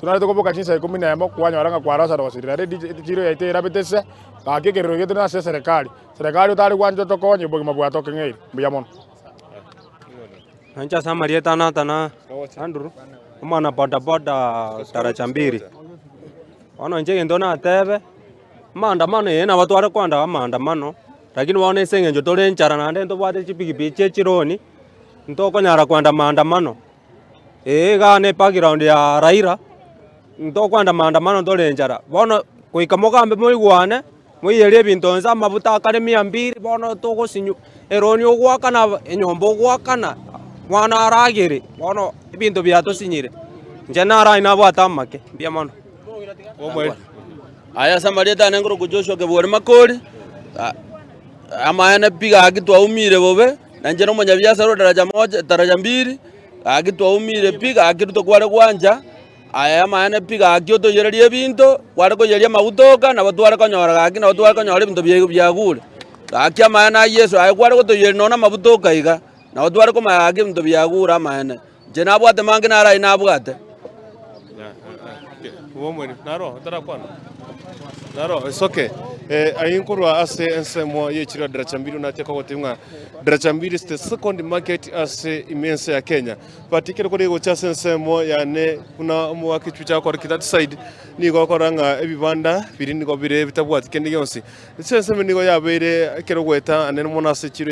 Tonarete koboka chinsa ikomi na emo kwanyora ng'a kwarosa rosiri naende echiro yaito erabete se, gaki ekerero giaito nase eserekari. Serekari otare gwancha otokonye obogima bwatokeng'eire. Mbuya mono. Inche ase amarieta Nathan Andrew, omwana bodaboda daraja mbili. Bono inche egento natebe, amaandamano eye nabo tware koenda amaandamano, lakini bono ase eng'encho tore enchara naende ntobwate chipikipiki chie chironi, ntokonyara koenda maandamano. Ee igaa ne background ya Raila, ntokoenda maandamano tore enchara. Bono goika mogambe moigwane, moiyerie ebinto inse amabuta akare mia mbili bono togosinywa, eroni ogoakana enyomba ogoakana, mwana aragere, bono ebinto biatosinyire. Inche naro nabwate amake, mbuya mono. Aya ase amarieta ane nkorokwa Joshua Kebwori Makori, amaene pi gaki twaumire bobe, na inche na omonyabiasara o daraja moja daraja mbili, gaki twaumire pi gaki ruto kware gwancha, aya amaene pi gaki otoiyererie ebinto, kware koiyeria amaguta oka nabo tware konyora gaki nabo tware konyora ebinto bia biagure. Gaki amaene a Yeso aye kware gotoiyeria nonye na amaguta oka iga, nabo tware komanya gaki ebinto biagure amaene. Inche nabwate mange naro ayio nabwate. Naro esoke eh, aye nkorwa ase ensemo y'echiro ya Daraja Mbili onache kogotebia ng'a Daraja Mbili is the second market ase ime ense ya Kenya. But ekero kore gocha ase ensemo yane buna omogaka echucha agokora ki that side nigo okora ng'a ebibanda biria nigo bire bitabwati kende gionsi. Ase ensemo nigo yabeire ekero goeta anene mono ase echiro.